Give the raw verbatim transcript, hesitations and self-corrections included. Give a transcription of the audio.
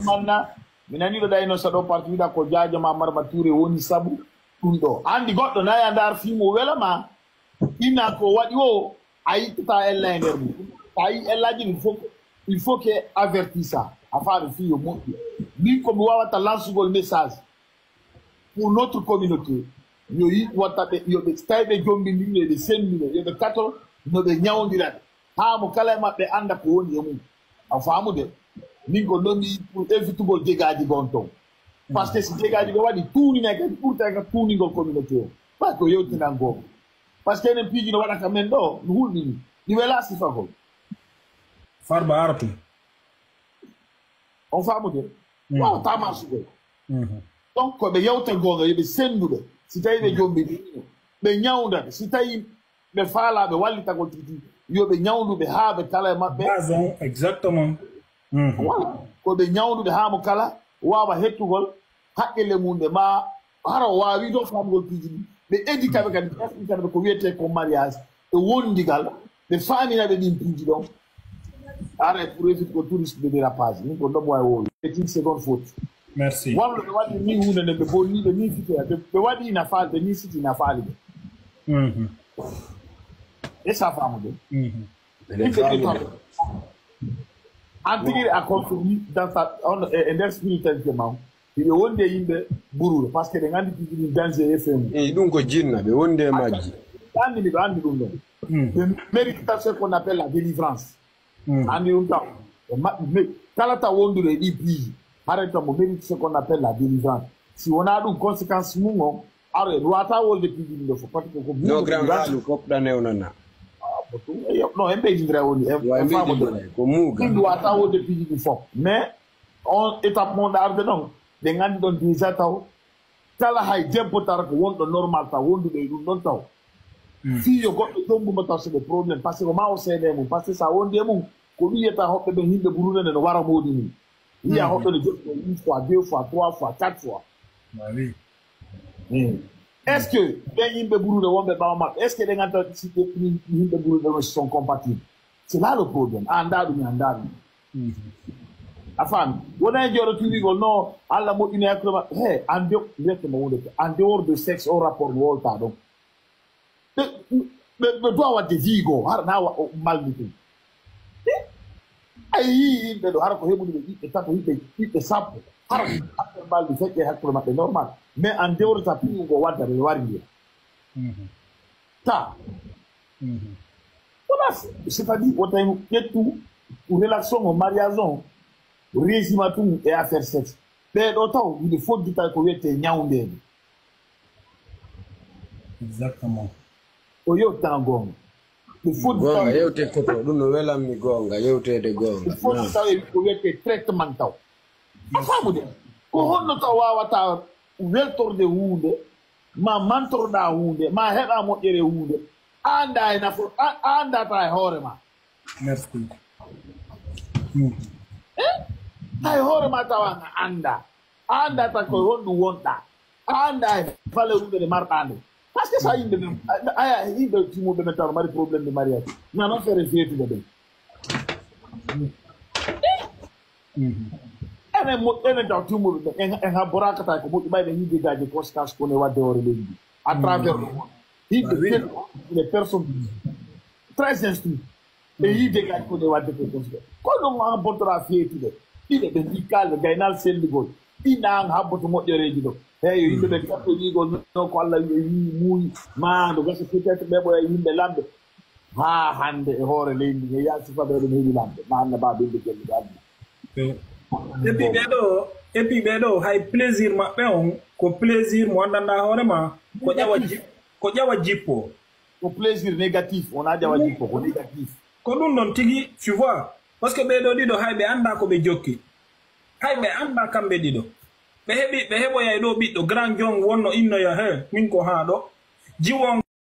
Manna, mi nani ɗo ɗa ino saɗo parti wiɗa ko Jaajo ma Marma Touré woni sabu ɗum ɗo. Andi goɗɗo na ya ndar fimo wela ma. Ina ko waɗi o, a yittata ella e nder mum. Sa yi ellaji ɗum, il faut, il faut que averti ça. A faami fi yo moƴƴi. Min ko mi wawata lansugol message pour notre communauté. Yo yi watta ɓe, yo ɓe, tawi ɓe jombindiri, yo ɓe sendu ɓe, yo ɓe kato, no ɓe ñawndira ɓe. Haa mo kala e maɓɓe annda ko woni e mum. A faamude? Min ko nomi pour évitugol dégâts ji gon ton. Parce que si dégâts ji gon waɗi, tuuninay kadi ɓurtay ka tuuningol communauté o. Parce que yewtinan goonga. Parce que enen piiji no waɗa ka men ɗo, no hulɓini. Ɗi wela sifagol. Farba artu. On faamude? Waawataa marsugol. Donc, ko ɓe yewta goonga, yo ɓe senndu ɓe. Si tawi ɓe jombini, ɓe ñawnda ɓe. Si tawi ɓe faalaa ɓe wallitagol tigi, yo ɓe ñawndu ɓe haa ɓe kala e maɓɓe. Base on, exactement. Voilà. Ko ɓe ñawndu ɓe haa mo kala waawa hettugol haqqille mum nde ma hara o waawi ɗo faamugol piiji ɗi. Ɓe éduca ɓe kadi, ɓe explica ɓe ko wiyetee ko mariage e wondigal, ɓe faamina ɓe ɗin piiji ɗon. Ara pour éviter ko touriste de dérapage, min ko ɗon wawi woowi. Fifteen secondes faute. Merci. Wallo ɓe waɗi ni huunde nde ɓe bonni ɓe ni fitoya. Ɓe, ɓe waɗi na faali, ɓe ni siti na faali ɓe. Mhm. E sa faamude? Mhm. Yimɓe ɗi to. An tigi a construit dans sa, on, e, e nder spiritualité ma. Hiɓe wondi e yimɓe buruure, parce que ɓe nganndi tigi ɗin danger e fewndo. Eyi, ɗum ko jinna, ɓe wondi e majji. Ɓe anndi, miɗo anndi ɗum ɗon. Ɓe mérite ce qu'on appelle la délivrance. Anndi ɗum taw. Ɓe maɓɓi, mais kala taw wondude e ɗi piiji, haray taw mo mérite ce qu'on appelle la délivrance. Si wonaa ɗum, conséquence mum on, aro en wata wolde piiji ɗin ɗo fof, parce que ko No grand haalu fof ɗa newnana. Ah, ko ɗum, eyo, non, en ɓeydindira woni, en, Wa en en faamo ɓeydindira, ko muuga. Ɗum wata wolde piiji ɗin fof. Mais, on étape mo ɗa arde ɗon, ɓe nganndi ɗon déjà taw, kala hay debbo tara ko wonɗo normal taw, wonduɗo e ɗum ɗon taw. Fii yo goɗɗo jombumo taw c'est des problèmes, parce que ko ma o seede e mum, parce que sa wondi e mum, ko ɗum yiyata hoɓɓe ɓen yimɓe buruɗe nde no wara moodi mum. Yiya hoɓɓe no joɗɗo une fois, deux fois, trois fois, quatre fois. Bah oui. Hmm. Est-ce que ɓen yimɓe buruɗe wonɓe ɓaawo maɓɓe, est-ce que ɓe nganta si ɓe, yimɓe buruɗe no sont compatibles? C'est là le problème. A anndaa ɗum, mi anndaa ɗum. A faami? Wona e jooɗo tuwigol, no, Allah moƴƴini hakkunde maɓɓe. He, en dehors, mbiyatno mo wonde, en dehors de sexe, o rapport mi wolta ɗon. Ɓe, ɓe, ɓe doit waɗde vie goo, hara na wa-, o malni ɗum. Eh? A yii yimɓe ɗo, hara ko heɓude ɓe ɓiɓɓe tato, ɓiɓɓe, ɓiɓɓe sappo. Hara ɓe mbaldi feƴƴe hakkunde maɓɓe normal. Mais en dehors de ça, pingu ngo wadda, ɓe wari ndiyam. Ta. Voilà, c'est-à-dire, wota en ƴettu relation o mariage on, régime tum e affaire sexe. Ɓee ɗo taw, hiɓe foddita ko wiyetee ñawndeede. Exactement. O yewtana goonga. Ɓe foddita Goonga, yewte koto, ɗum no welammi goonga, yewteede goonga. Ɓe foddita e ko wiyetee traitement taw. A faamude? Ko honno taw waawata weltorde huunde, ma mantorɗaa huunde, ma heɓa moƴƴere huunde, a anndaa e nafo, a, a anndata e hoore ma. Merci. Hmm. Eh? Hay hoore ma tawa a anndaa. A anndaa tan koye honɗum wonɗaa. A anndaa e valeur ɗum ɗe marɗaa nde. Parce que so a yimɓe ɓen, a, a, a yimɓe timoɓe men taw no mari problème de mariage. Nano feere feetude ɓen. Enen mo-, enen taw timmuɓe ɓe, en, en habborakata ko moƴƴi ɓayde yiide gaaji conséquence kono e wadde hoore leydi ndi. À travers le monde. Yimɓe fedde, les personnes très instruites. Ɓe yiide gaaji kono e wadde ko conséquence. Kono ɗum habbotora feetude. Ɗiɗo ɓe mbi kalɓe gaynal sellugol. Ɗin an habboto moƴƴereeji ɗo. Heyo yimɓe ɓe katto wiigol no ko Allah wi-, wi-, muuyi. Ma no gasa peut-être ɓe ɓoya yimɓe lamɓe. Haa hannde e hoore leydi ndi, yaa sifa ɓe ɗum heɓi lamɓe, ma annabaaɓe ɓe gelli ɓe addi. Et puis ɓee ɗo, et puis ɓee ɗo, hay plaisir maɓɓe on, ko plaisir mo anndanɗaa hoore ma, ko ƴawa ji-, ko ƴawa jippo. Ko plaisir négatif, wonaa ƴawa jippo, ko négatif. Ko ɗum ɗon tigi, tu vois. Parce que ɓee ɗo ɗiɗo, hay ɓe anndaa ko ɓe jokki. Hay ɓe anndaa kamɓe ɗiɗo. Ɓe heɓi, ɓe heɓoyay ɗo ɓiɗɗo, grand jong wonno innoya, he, min ko haa ɗo. Jiwo on